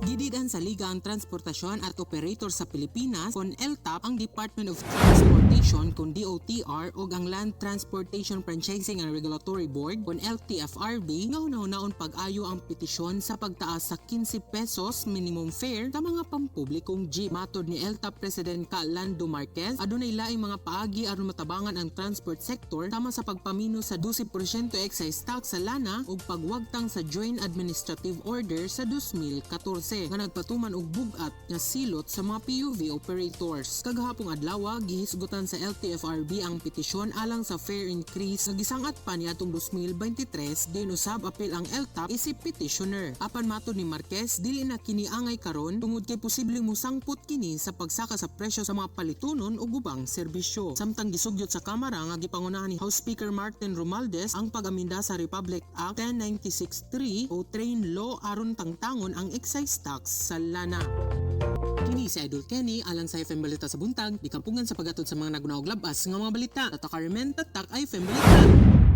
Gidid-an sa Liga ang Transportasyon at Operator sa Pilipinas kon LTAP, ang Department of Transportation kon DOTR ug ang Land Transportation Franchising and Regulatory Board kon LTFRB nga hunahunahon pag-ayo ang petisyon sa pagtaas sa 15 pesos minimum fare sa mga pampublikong jeep. Matod ni LTAP President Ka Lando Marquez, adunay laing mga paagi aron matabangan ang transport sector sama sa pagpamino sa 12% excise tax sa lana ug pagwagtang sa Joint Administrative Order sa 2014 nga nagpatuman og bug-at nga silot sa mga PUV operators. Kagahapong adlaw, gihisgutan sa LTFRB ang petisyon alang sa fare increase nga gisangat pa niadtong 2023, diin usab apil ang LTAP isip petitioner. Apan matod ni Marquez, dili na kini angay karon tungod kay posibleng mosangpot kini sa pagsaka sa presyo sa mga palitunon ug ubang serbisyo. Samtang gisugyot sa Kamara nga gipangunahan ni House Speaker Martin Romualdez ang pag-aminda sa Republic Act 10963 o Train Law aron tangtangon ang excise tax sa lana. Kini si Idol Kenny alang sa FM Balita sa buntag, gikampungan sa paghatod sa mga naguna og labas nga mga balita. Tatak Carmen, tatak FM Balita.